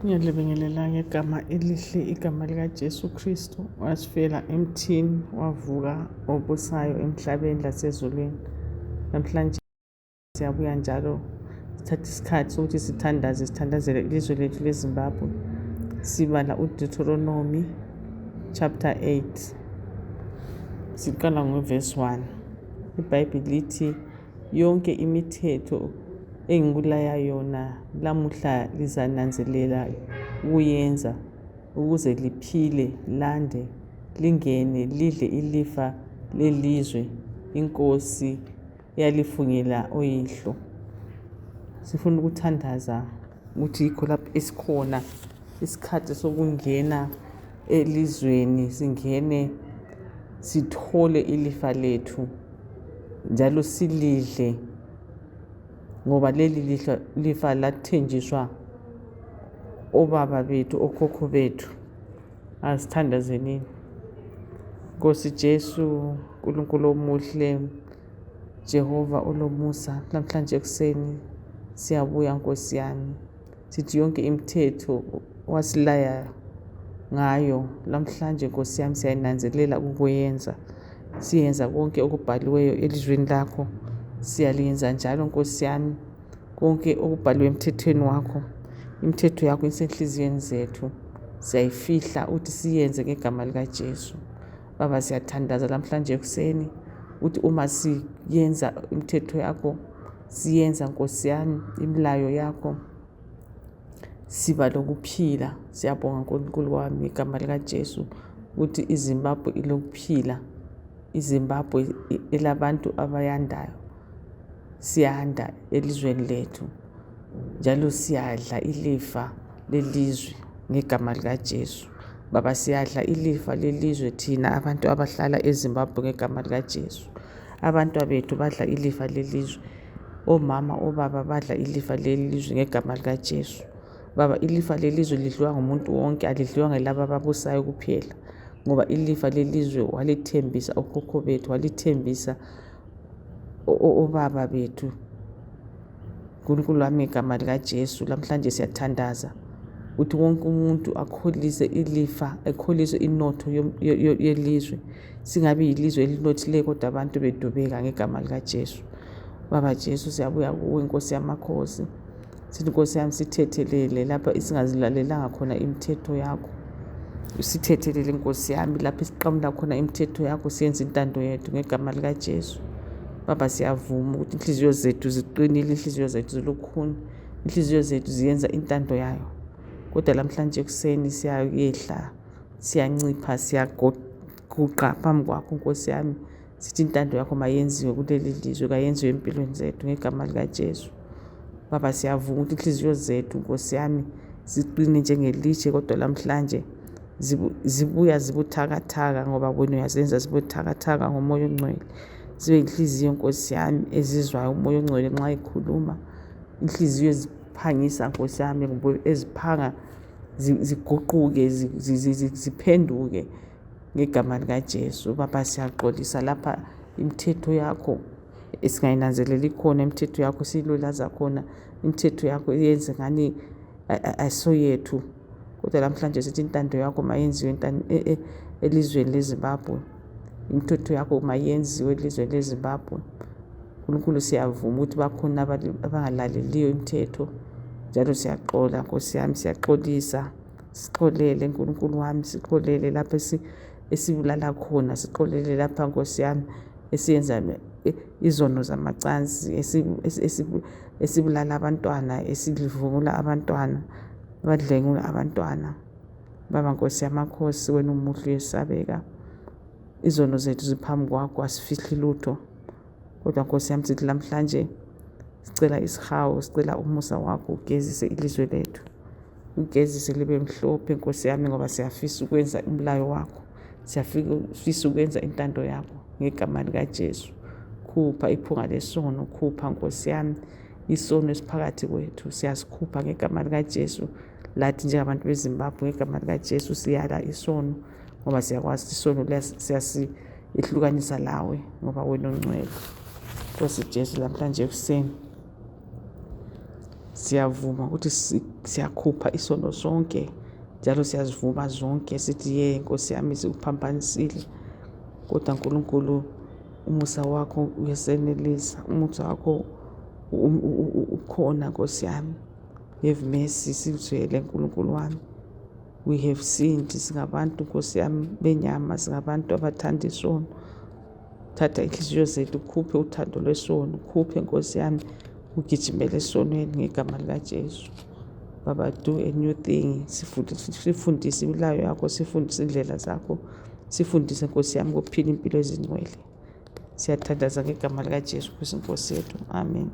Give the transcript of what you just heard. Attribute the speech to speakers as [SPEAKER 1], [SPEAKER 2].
[SPEAKER 1] Ngiyalibingelela ngegama elihle, igama likaJesu Kristu. Wasifela emthini, wavuka obusayo emhlabeni lasezulwini. Namhlanje siyabuya njalo sithatha isikhathi sokuthi sithandazele ilizwe lethu leZimbabwe. Sibala uDeuteronomy chapter 8. Siqala ngoverse 1. IBhayibhili lithi, yonke imithetho engikulaya yona lamuhla lizananzelela ukuyenza, ukuze liphile, lande, lingene, lidle ilifa lelizwe inkosi yalifungela oyihlo. Sifuna ukuthandaza ukuthi yikho lapho esikhona isikhathi sokungena elizweni, singene sithole ilifa lethu njalo silidle, ngoba leli lifa lathenjiswa obaba bethu, okhokho bethu. Asithandazenini. Nkosi Jesu, Nkulunkulu omuhle, Jehova olomusa, namhlanje ekuseni siyabuya Nkosi yami, sithi yonke imithetho wasilaya ngayo namhlanje Nkosi yami siyayinanzelela ukuyenza. Siyenza konke okubhaliweyo elizweni lakho, siyaliyenza njalo Nkosi yami konke okubhaliwe emthethweni wakho. Imithetho yakho isenhliziyweni zethu, siyayifihla uthi siyenze ngegama likaJesu. Baba, siyathandaza namhlanje ekuseni uthi uma siyenza imithetho yakho, siyenza Nkosi yami imilayo yakho, siba lokuphila. Siyabonga Nkulunkulu wami igama likaJesu ukuthi iZimbabwe ilokuphila, iZimbabwe elabantu abayandayo. Siyanda elizweni lethu njalo siyadla ilifa lelizwe ngegama likaJesu. Baba, siyadla ilifa lelizwe thina abantu abahlala eZimbabwe ngegama likaJesu. Abantu bethu badla ilifa lelizwe, omama, obaba badla ilifa lelizwe ngegama likaJesu. Baba, ilifa lelizwe lidliwa ngumuntu wonke, alidliwa ngelaba ababusayo kuphela, ngoba ilifa lelizwe walithembisa okhokho bethu, walithembisa obaba bethu. Nkulunkulu wami igama likaJesu, namhlanje siyathandaza uthi wonke umuntu akholise ilifa, akholise inotho yelizwe. Singabi yilizwe elinothileyo kodwa abantu bedubeka ngegama likaJesu. Baba Jesu, siyabuya kuwe Nkosi yamakhosi, sithi Nkosi yami sithethelele lapha esingazilalelanga khona imithetho yakho. Sithethelele Nkosi yami lapha esiqamula khona imithetho yakho, siyenze intando yethu ngegama likaJesu. Baba, siyavuma ukuthi inhliziyo zethu ziqinile, inhliziyo zethu zilukhuni, inhliziyo zethu ziyenza intando yayo. Kodwa namhlanje ekuseni siyayehla, siyancipha, siyaguqa phambi kwakho Nkosi yami, sithi intando yakho mayenziwe kuleli lizwe, kayenziwe empilweni zethu ngegama likaJesu. Baba, siyavuma ukuthi inhliziyo zethu Nkosi yami ziqine njengelitshe, kodwa namhlanje zibuya zibuthakathaka, ngoba wena uyazenza zibuthakathaka ngomoya ongcwele. Zibe inhliziyo Nkosi yami ezizwayo umoya ongcwele nxa ikhuluma, inhliziyo eziphangisa Nkosi yami, eziphanga ziguquke, ziphenduke ngegama likaJesu. Baba, siyaxolisa lapha imithetho yakho esingayinanzeleli khona, imithetho yakho siyilolaza khona, imithetho yakho iyenze ngani ayisoyethu. Kodwa namhlanje sithi intando yakho mayenziwe elizweni leZimbabwe, imithetho yakho mayenziwe elizweni leZimbabwe. Nkulunkulu, siyavuma ukuthi bakhona abangalaleliyo imithetho, njalo siyaxola Nkosi yami, siyaxolisa. Sixolele Nkulunkulu wami, sixolele lapha esibulala khona, sixolele lapha Nkosi yami esiyenza izono zamacansi, esibulala abantwana, esidlwengula abantwana, abadlwengula abantwana. Baba Nkosi yamakhosi, wena umuhle uyesabeka, izono zethu ziphambi kwakho, asifihli lutho. Kodwa Nkosi yami sithi namhlanje sicela isihawu, sicela umusa wakho ugezise ilizwe lethu, ugezise libe mhlophe Nkosi yami, ngoba siyafisa ukwenza umlayo wakho, siyafisa ukwenza intando yakho ngegama likaJesu. Khupha iphunga lesono, khupha Nkosi yami isono esiphakathi kwethu, siyasikhupha ngegama likaJesu. Lathi njengabantu beZimbabwe ngegama likaJesu siyala isono, ngoba siyakwazi isono siyasihlukanisa lawe, ngoba wena ungcwele. Nkosi Jesu, namhlanje ekuseni Siyavuma ukuthi siyakhupha isono sonke, njalo siyazivuma zonke sithi Nkosi yami sikuphambanisile, kodwa Nkulunkulu umusa wakho uyasenelisa, umusa wakho ukhona Nkosi yami. Have mercy, sizwele Nkulunkulu wami. We have sinned, singabantu Nkosi yami benyama, singabantu abathanda isono. Thatha inhliziyo zethu, ukhuphe uthando lwesono, ukhuphe Nkosi yami, ugijimele esonweni ngegama likaJesu. Baba, do a new thing. Sifundise imilayo yakho, sifundise indlela zakho, sifundise Nkosi yami ukuphila impilo ezingcwele. Siyathandaza ngegama likaJesu Kristu Nkosi yethu. Amen.